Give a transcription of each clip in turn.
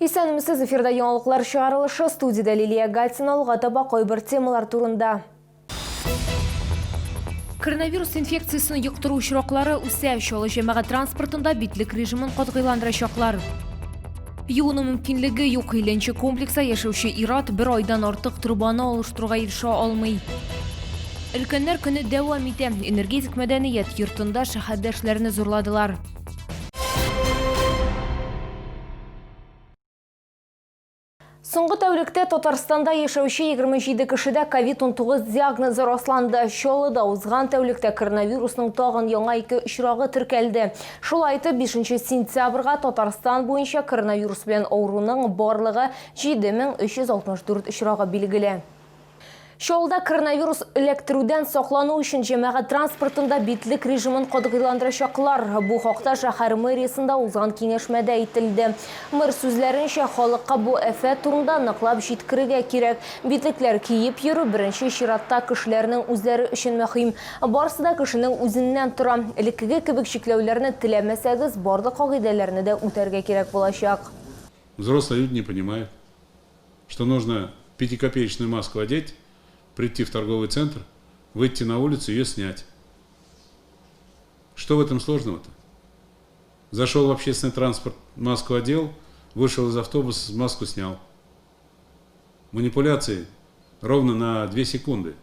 Исәнмесез, эфирда яңалыклар чыгарылышы, студиядә Лилия Гатина, алга таба кайбер темалар турында. Коронавирус инфекциясен йоктыру очраклары үсә. Чаллы җәмәгать транспортында битлек режимын катгыйландырачаклар. Юыну мөмкинлеге юк. Илленче комплекста яшәүче ир-ат бер айдан артык торбаны алыштыруга ирешә алмый. Өлкәннәр көне дәвам итә. Энергетик мәдәният йортында шәһәрдәшләрне зурладылар. Соңгы тәүлектә Татарстанда яшәүче 27 кешедә ковид-19 диагнозы расланды. Чаллыда узган тәүлектә коронавирусның тагын яңа ике очрагы теркәлде. Шулай итеп, 5 сентябрьгә Татарстан буенча коронавирус белән авыруның барлыгы 7364 очрагы билгеле. Чаллыда коронавирус эләктерүдән саклану өчен җәмәгать транспортында битлек режимын катгыйландырачаклар. Бу хакта шәһәр мэриясендә узган киңәшмәдә әйтелде. Мэр сүзләренчә, халыкка бу афәт турында ныклап җиткерергә кирәк. Битлекләр киеп йөрү беренче чиратта кешеләрнең үзләре өчен мөһим. Барысы да кешенең үзеннән тора. Элеккеге кебек чикләүләрне теләмәсәгез, барлык кагыйдәләрне дә үтәргә кирәк булачак. Взрослые люди не понимают, что нужно пятикопеечную маску одеть, прийти в торговый центр, выйти на улицу и ее снять. Что в этом сложного-то? Зашел в общественный транспорт, маску одел, вышел из автобуса, маску снял. Манипуляции ровно на 2 секунды.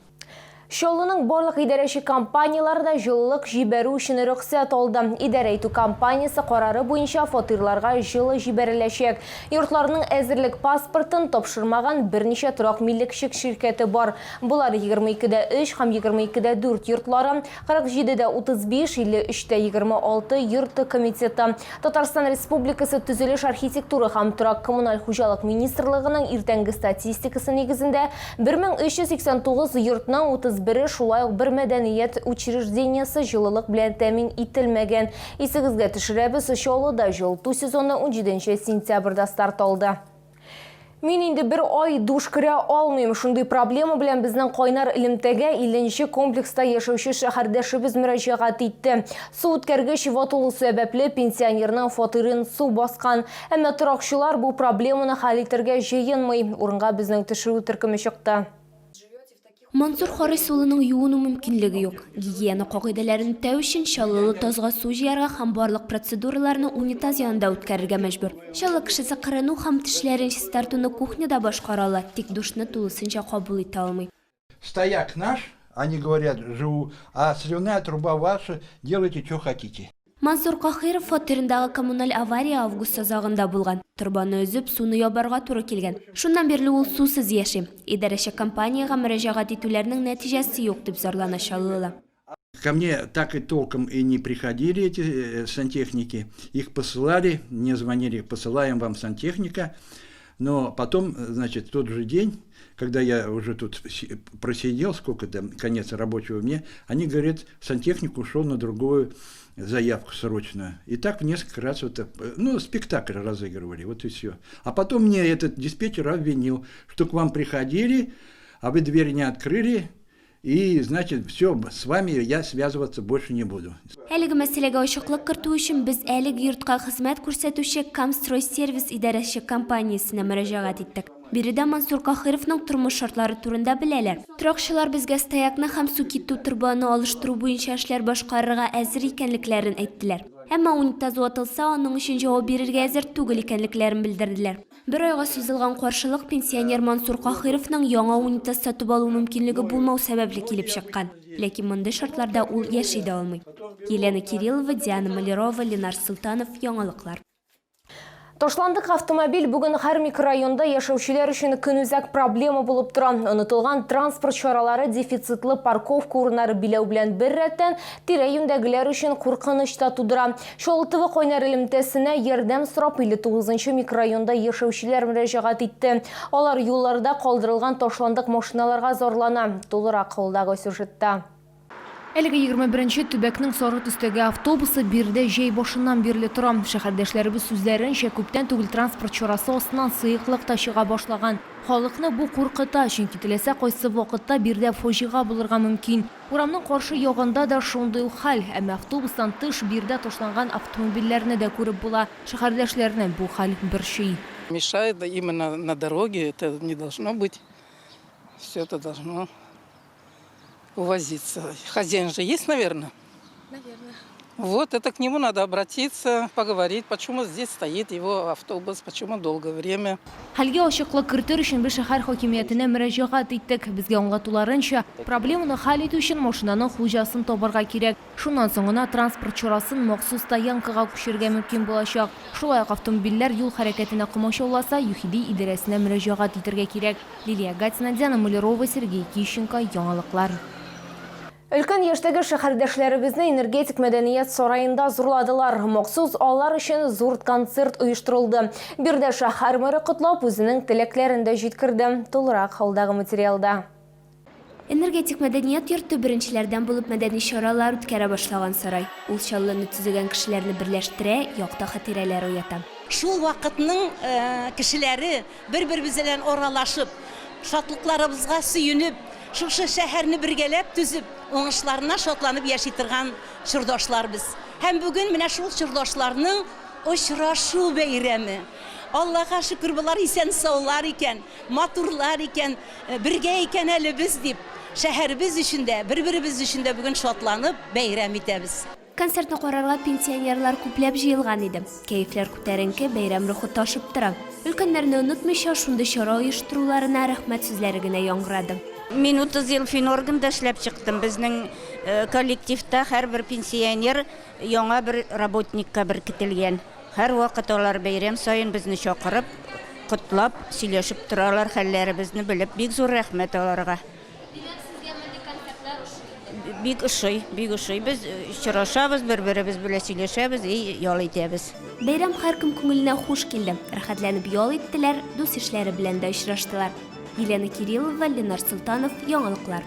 Чаллының барлык идарәче компанияләре дә җылылык җибәрү өчен рөхсәт алды. Идарә итү компаниясе карары буенча фатирларга җылы җибәреләчәк. Йортларның әзерлек паспортын тапшырмаган берничә торак милекчек ширкәте бар. Болар 22 дә 3 һәм 22 дә 4 йортлары, 47 дә 35, 53 тә 26 йорты комитеты. Татарстан Республикасы Төзелеш, архитектура һәм торак-коммуналь хуҗалык министрлыгының иртәнге статистикасы нигезендә, 1389 йортның 31-е, шулай ук бер мәдәният учреждениесе җылылык белән тәэмин ителмәгән. Исегезгә төшерәбез, Чаллыда җылыту сезоны унҗиденче сентябрьдә старт алды. Мин инде бер ай душ керә алмыйм. Шундый проблема белән безнең кайнар элемтәгә 50 нче комплекста яшәүче шәһәрдәшебез мөрәҗәгать итте. Су үткәргеч ватылу сәбәпле, пенсионерның фатирын су баскан. Әмма торакчылар бу проблеманы хәл итәргә җыенмый. Урынга безнең төшерү төркеме чыкты. Мансур Харис улының юыну мөмкинлеге юк. Гигиена кагыйдәләрен үтәү өчен чаллылы тазга су җыярга һәм барлык процедураларны унитаз янында үткәрергә мәҗбүр. Чаллы кешесе кырыну һәм тешләрен чистартуны кухняда башкара ала, тик душны тулысынча кабул итә алмый. Стояк наш, они говорят, живу, а сливная труба ваша, делайте, что хотите. Мансур Каһиров фатирындагы коммуналь авария август азагында булган. Торбаны өзеп, суны ябарга туры килгән. Шуннан бирле ул сусыз яши. Идарәче компаниягә мөрәҗәгать итүләрнең нәтиҗәсе юк, дип зарлана чаллылы. Ко мне так и толком и не приходили эти э, сантехники. Их посылали, мне звонили, посылаем вам сантехника. Но потом, значит, тот же день, когда я уже тут просидел, сколько там, конец рабочего дня, они говорят, сантехник ушел на другую заявку срочную. И так в несколько раз вот, э, ну, спектакль разыгрывали, вот и все. А потом мне этот диспетчер обвинил, что к вам приходили, а вы дверь не открыли, И, значит, все, с вами я связываться больше не буду. Әлеге мәсьәләгә ачыклык кертү өчен без әлеге йортка хезмәт күрсәтүче Камстройсервис идарәче компаниясенә мөрәҗәгать иттек. Биредә Мансур Каһировның тормыш шартлары турында беләләр. Торакчылар безгә стоякны һәм су китү торбаны алыштыру буенча эшләр башкарырга әзер икәнлекләрен әйттеләр. Әмма унитаз ватылса, аның өчен җавап бирергә әзер түгел икәнлекләрен белдерделәр. Бер айга сузылган каршылык пенсионер Мансур Каһировның яңа унитаз сатып алу мөмкинлеге булмау сәбәпле килеп чыккан. Ләкин мондый шартларда ул яши дә алмый. Елена Кириллова, Диана Малярова, Ленар Солтанов, Яңалыклар. Ташландык автомобиль бүген һәр микрорайонда яшәүчеләр өчен көнүзәк проблема булып тора. Онытылган транспорт чаралары дефицитлы парковка урыннары биләү белән беррәттән, тирә-юньдәгеләр өчен куркыныч та тудыра. Чаллы ТВ кайнар элемтәсенә ярдәм сорап 59 нчы микрорайонда яшәүчеләр мөрәҗәгать итте. Алар юлларда калдырылган ташландык машиналарга зарлана. Тулырак алдагы сюжетта. Әлеге 21 нче төбәкнең сары төстәге автобусы биредә җәй башыннан бирле тора. Шәһәрдәшләребез сүзләренчә, күптән түгел транспорт чарасы астыннан сыеклык та чыга башлаган. Халыкны бу куркыта, чөнки теләсә кайсы вакытта биредә фаҗига булырга мөмкин. Урамның каршы ягында да шундый ук хәл. Әмма автобустан тыш, биредә ташланган автомобильләрне дә күреп була. Шәһәрдәшләрне бу хәл борчый. Мешает именно на дороге, это не должно быть. Все это должно увозиться. Хозяин же есть, наверное? Наверное. Вот это к нему надо обратиться, поговорить, почему здесь стоит его автобус, почему долгое время. Хәлгә ачыклык кертер өчен без шәһәр хакимиятенә мөрәҗәгать иттек. Безгә аңлатуларынча, проблеманы хәл итү өчен машинаның хуҗасын табарга кирәк. Шуннан соң гына транспорт чарасын махсус стоянкага күчерергә мөмкин булачак. Шулай ук автомобильләр юл хәрәкәтенә комачауласа, ЮХИДИ идарәсенә мөрәҗәгать итәргә кирәк. Лилия Гатина, Диана Малярова, Сергей Кищенко, Яңалыклар. Өлкән яшьтәге шәһәрдәшләребезне Энергетик мәдәният сараенда зурладылар. Махсус алар өчен зур концерт оештырылды. Биредә шәһәр мэры котлап, үзенең теләкләрен дә җиткерде. Тулырак алдагы материалда. Энергетик мәдәният йорты беренчеләрдән булып мәдәни чаралар үткәрә башлаган сарай. Ул Чаллыны төзегән кешеләрне берләштерә, якты хатирәләр уята. Шул вакытның кешеләре бер-беребез белән аралашып, шатлыкларыбызга сөенеп, шушы шәһәрне бергәләп төзеп, уңышларына шатланып яши торган чордашлар без. Һәм бүген менә шул чордашларның очрашу бәйрәме. Аллага шөкер, болар исән-саулар икән, матурлар икән, бергә икән әле без дип, шәһәребез өчен дә, бер-беребез өчен дә бүген шатланып бәйрәм итәбез. Концертны карарга пенсионерлар күпләп җыелган иде. Кәефләр күтәренке, бәйрәм рухы ташып тора. Өлкәннәрне онытмыйча, шундый чара оештыруларына рәхмәт сүзләре генә яңгырады. Мин 30 ел финорганда эшләп чыктым. Безнең коллективта һәрбер пенсионер яңа бер работникка беркетелгән. Һәрвакыт алар бәйрәм саен безне чакырып, котлап, сөйләшеп торалар, хәлләребезне белеп. Бик зур рәхмәт аларга. Бик ошый, бик ошый. Без очрашабыз, бер-беребез белән сөйләшәбез и ял итәбез. Бәйрәм һәркем күңеленә хуш килде. Рәхәтләнеп ял иттеләр, дус-ишләре белән дә очраштылар. Елена Кириллова, Ленар Солтанов, Яңалыклар.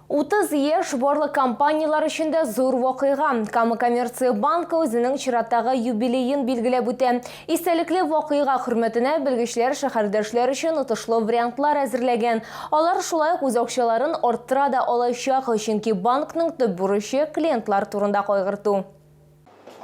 30 яшь барлык компанияләр өчен дә зур вакыйга. Кама коммерция банкы үзенең чираттагы юбилеен билгеләп үтә. Истәлекле вакыйга хөрмәтенә белгечләр шәһәрдәшләр өчен отышлы вариантлар әзерләгән. Алар шулай ук үз акчаларын арттыра да алачак, чөнки банкның төп бурычы клиентлар турында кайгырту.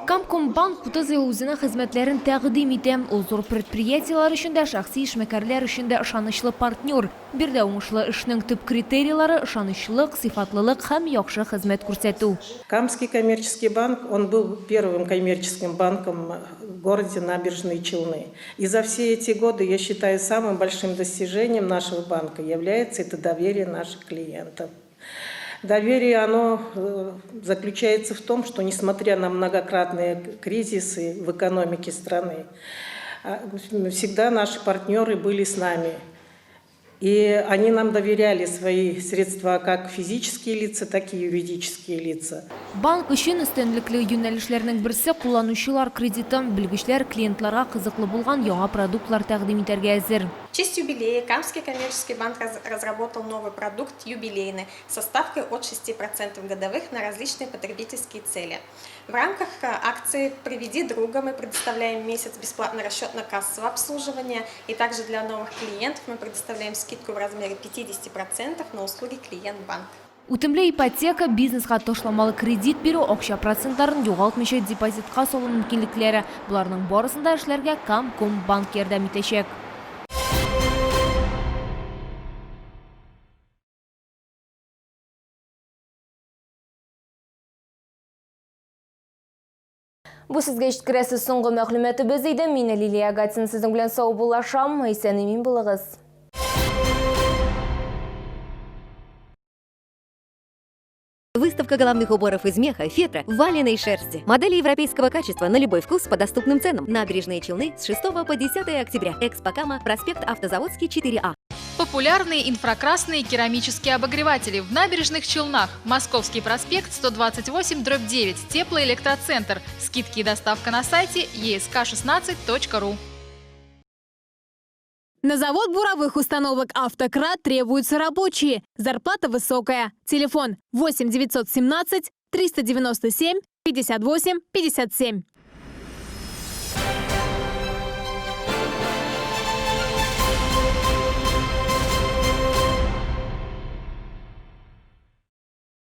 Камкомбанк 30 ел үзенең хезмәтләрен тәкъдим итә. Ул зур предприятиеләр өчен дә, шәхси эшмәкәрләр өчен дә ышанычлы партнер. Биредә уңышлы эшнең төп критерийлары ышанычлык, сыйфатлылык һәм яхшы хезмәт күрсәтү. Камский коммерческий банк, он был первым коммерческим банком в городе Набережные Челны. И за все эти годы, я считаю, самым большим достижением нашего банка является это доверие наших клиентов. Доверие, оно заключается в том, что, несмотря на многократные кризисы в экономике страны, всегда наши партнеры были с нами. И они нам доверяли свои средства как физические лица, так и юридические лица. Банк өчен өстенлекле юнәлешләрнең берсе кулланучылар кредиты. Белгечләр клиентларга кызыклы булган яңа продуктлар тәкъдим итәргә әзер. В честь юбилея Камский коммерческий банк разработал новый продукт юбилейный со ставкой от 6% годовых на различные потребительские цели. В рамках акции «Приведи друга» мы предоставляем месяц бесплатно расчетно-кассового обслуживания, и также для новых клиентов мы предоставляем скидку в размере 50% на услуги клиент-банк. Үтемле ипотека, бизнеска ташламалы кредит бирү, акча процентларын югалтмыйча депозитка салу мөмкинлекләре. Боларның барысын да эшләргә Камкомбанк ярдәм итәчәк. Бу сезгә җиткерәсе соңгы мәгълүматыбыз иде. Мин Лилия Гатин сезнең белән саубуллашам. Исән-имин булыгыз. Выставка головных уборов из меха, фетра, валеной шерсти. Модели европейского качества на любой вкус по доступным ценам. Набережные Челны с 6 по 10 октября. Экспо Кама, проспект Автозаводский, 4А. Популярные инфракрасные керамические обогреватели в Набережных Челнах. Московский проспект, 128/9. Теплоэлектроцентр. Скидки и доставка на сайте esk16.ru. На завод буровых установок «Автократ» требуются рабочие. Зарплата высокая. Телефон 8 917 397 58 57.